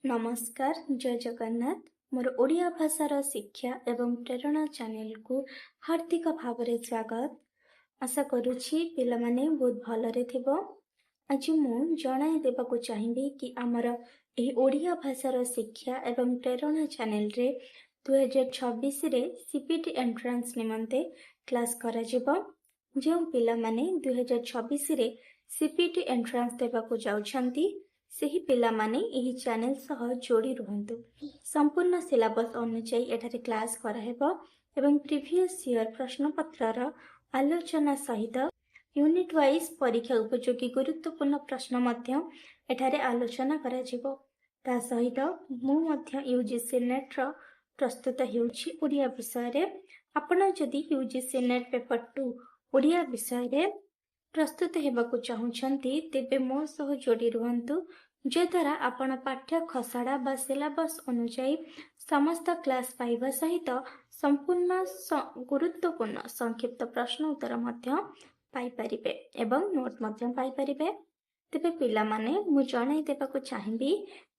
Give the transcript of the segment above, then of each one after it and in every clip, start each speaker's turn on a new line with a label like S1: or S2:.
S1: ନମସ୍କାର, ଜୟ ଜଗନ୍ନାଥ। ମୋର ଓଡ଼ିଆ ଭାଷାର ଶିକ୍ଷା ଏବଂ ପ୍ରେରଣା ଚ୍ୟାନେଲକୁ ହାର୍ଦ୍ଦିକ ଭାବରେ ସ୍ୱାଗତ। ଆଶା କରୁଛି ପିଲାମାନେ ବହୁତ ଭଲରେ ଥିବ। ଆଜି ମୁଁ ଜଣାଇ ଦେବାକୁ ଚାହିଁବି କି ଆମର ଏହି ଓଡ଼ିଆ ଭାଷାର ଶିକ୍ଷା ଏବଂ ପ୍ରେରଣା ଚ୍ୟାନେଲରେ 2026ରେ ସିପିଟି ଏଣ୍ଟ୍ରାନ୍ସ ନିମନ୍ତେ କ୍ଲାସ୍ କରାଯିବ। ଯେଉଁ ପିଲାମାନେ 2026ରେ ସିପିଟି ଏଣ୍ଟ୍ରାନ୍ସ ଦେବାକୁ ଯାଉଛନ୍ତି, ସେହି ପିଲାମାନେ ଏହି ଚ୍ୟାନେଲ ସହ ଯୋଡ଼ି ରୁହନ୍ତୁ। ସମ୍ପୂର୍ଣ୍ଣ ସିଲାବସ୍ ଅନୁଯାୟୀ ଏଠାରେ କ୍ଲାସ୍ କରାହେବ ଏବଂ ପ୍ରିଭିୟସ୍ ଇୟର୍ ପ୍ରଶ୍ନପତ୍ରର ଆଲୋଚନା ସହିତ ୟୁନିଟ୍ ୱାଇଜ୍ ପରୀକ୍ଷା ଉପଯୋଗୀ ଗୁରୁତ୍ୱପୂର୍ଣ୍ଣ ପ୍ରଶ୍ନ ମଧ୍ୟ ଏଠାରେ ଆଲୋଚନା କରାଯିବ। ତା ସହିତ ମୁଁ ମଧ୍ୟ ୟୁଜିସି ନେଟ୍ର ପ୍ରସ୍ତୁତ ହେଉଛି ଓଡ଼ିଆ ବିଷୟରେ। ଆପଣ ଯଦି ୟୁଜିସି ନେଟ୍ ପେପର 2 ଓଡ଼ିଆ ବିଷୟରେ ପ୍ରସ୍ତୁତ ହେବାକୁ ଚାହୁଁଛନ୍ତି, ତେବେ ମୋ ସହ ଯୋଡ଼ି ରୁହନ୍ତୁ, ଯଦ୍ୱାରା ଆପଣ ପାଠ୍ୟ ଖସଡ଼ା ବା ସିଲାବସ୍ ଅନୁଯାୟୀ ସମସ୍ତ କ୍ଲାସ୍ ପାଇବା ସହିତ ସମ୍ପୂର୍ଣ୍ଣ ଗୁରୁତ୍ୱପୂର୍ଣ୍ଣ ସଂକ୍ଷିପ୍ତ ପ୍ରଶ୍ନ ଉତ୍ତର ମଧ୍ୟ ପାଇପାରିବେ ଏବଂ ନୋଟ୍ ମଧ୍ୟ ପାଇପାରିବେ। ତେବେ ପିଲାମାନେ, ମୁଁ ଜଣାଇ ଦେବାକୁ ଚାହିଁବି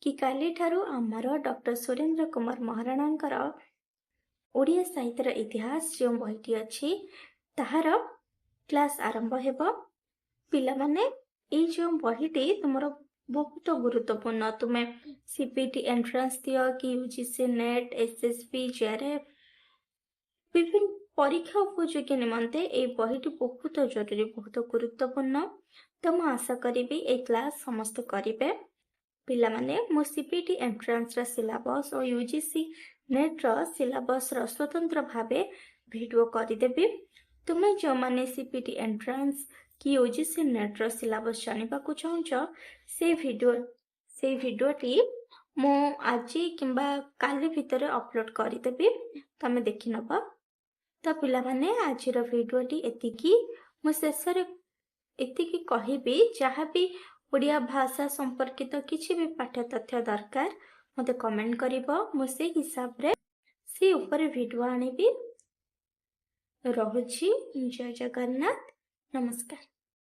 S1: କି କାଲିଠାରୁ ଆମର ଡକ୍ଟର ସୁରେନ୍ଦ୍ର କୁମାର ମହାରଣାଙ୍କର ଓଡ଼ିଆ ସାହିତ୍ୟର ଇତିହାସ ଯେଉଁ ବହିଟି ଅଛି, ତାହାର କ୍ଲାସ୍ ଆରମ୍ଭ ହେବ। ପିଲାମାନେ, ଏଇ ଯେଉଁ ବହିଟି ତୁମର ବହୁତ ଗୁରୁତ୍ୱପୂର୍ଣ୍ଣ। ତୁମେ ସିପିଟି ଏଣ୍ଟ୍ରାନ୍ସ ଦିଅ କି ୟୁଜିସି ନେଟ୍, ଏସ୍ଏସ୍ବି, ଜେଆର୍ଏଫ୍, ବିଭିନ୍ନ ପରୀକ୍ଷା ଉପଯୋଗୀ ନିମନ୍ତେ ଏଇ ବହିଟି ବହୁତ ଜରୁରୀ, ବହୁତ ଗୁରୁତ୍ୱପୂର୍ଣ୍ଣ। ତ ମୁଁ ଆଶା କରିବି ଏଇ କ୍ଲାସ୍ ସମସ୍ତେ କରିବେ। ପିଲାମାନେ, ମୁଁ ସିପିଟି ଏଣ୍ଟ୍ରାନ୍ସର ସିଲାବସ୍ ଓ ୟୁଜିସି ନେଟ୍ର ସିଲାବସ୍ର ସ୍ୱତନ୍ତ୍ର ଭାବେ ଭିଡ଼ିଓ କରିଦେବି। ତୁମେ ଯେଉଁମାନେ ସିପିଟି ଏଣ୍ଟ୍ରାନ୍ସ କି ୟୁଜିସି ନେଟ୍ର ସିଲାବସ୍ ଜାଣିବାକୁ ଚାହୁଁଛ, ସେଇ ଭିଡ଼ିଓଟି ମୁଁ ଆଜି କିମ୍ବା କାଲି ଭିତରେ ଅପଲୋଡ଼ କରିଦେବି, ତମେ ଦେଖିନେବ। ତ ପିଲାମାନେ, ଆଜିର ଭିଡ଼ିଓଟି ଏତିକି। ମୁଁ ଶେଷରେ ଏତିକି କହିବି, ଯାହା ବି ଓଡ଼ିଆ ଭାଷା ସମ୍ପର୍କିତ କିଛି ବି ପାଠ୍ୟ ତଥ୍ୟ ଦରକାର, ମୋତେ କମେଣ୍ଟ କରିବ। ମୁଁ ସେଇ ହିସାବରେ ସେ ଉପରେ ଭିଡ଼ିଓ ଆଣିବି। ରହୁଛି, ଜୟ ଜଗନ୍ନାଥ, ନମସ୍କାର।